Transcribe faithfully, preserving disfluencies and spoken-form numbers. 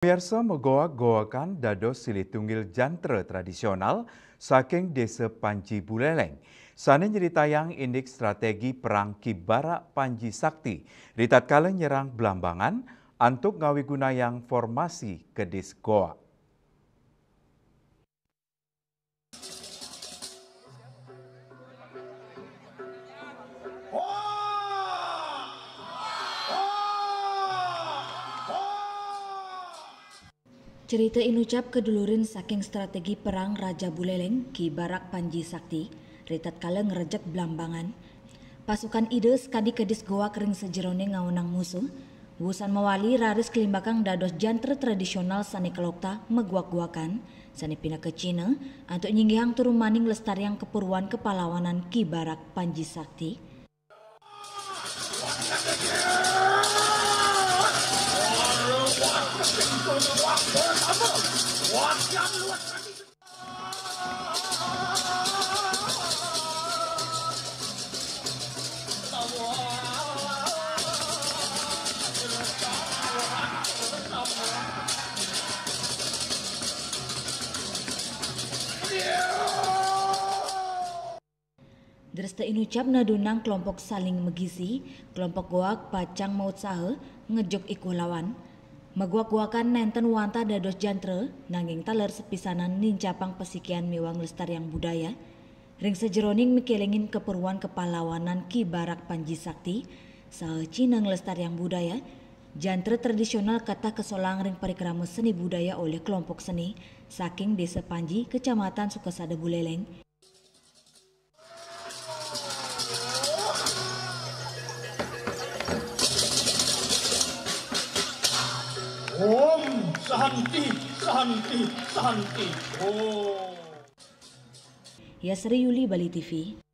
Pemirsa, megoak-goakan dados silih tunggil jantra tradisional saking Desa Panji Buleleng, sane nyritayang indik strategi perang Ki Barak Panji Sakti ritatkala nyerang Blambangan antuk ngawigunayang formasi kedis goak. Cerita inucap kedulurin saking strategi perang Raja Buleleng, Ki Barak Panji Sakti, ritatkala ngrejek Blambangan. Pasukan Ida sakadi kedis goak ring sajeroning ngaonang musuh, wusan mawali raris kalimbakang dados jantra tradisional sane kalokta megoak-goakan, sane pinaka cihna antuk nyinggihang tur maning nglestariang kapurwan kapahlawanan Ki Barak Panji Sakti. Dresta inucap nadunang kelompok saling magisi, kelompok goak pacang mautsaha ngejuk ikuh lawan. Megoak-goakan nenten wantah dados jantra, nanging taler sepisanan nincapang pasikian miwah nglestariang budaya. Ring sajeroning mikelingin kapurwan kapahlawanan Ki Barak Panji Sakti, saha cihna nglestariang budaya, jantra tradisional katah kasolang ring parikrama seni budaya olih kelompok seni saking Desa Panji, Kecamatan Sukasada Buleleng. Om Santi, Santi, Santi. Om. Yasri Yuli, Bali T V.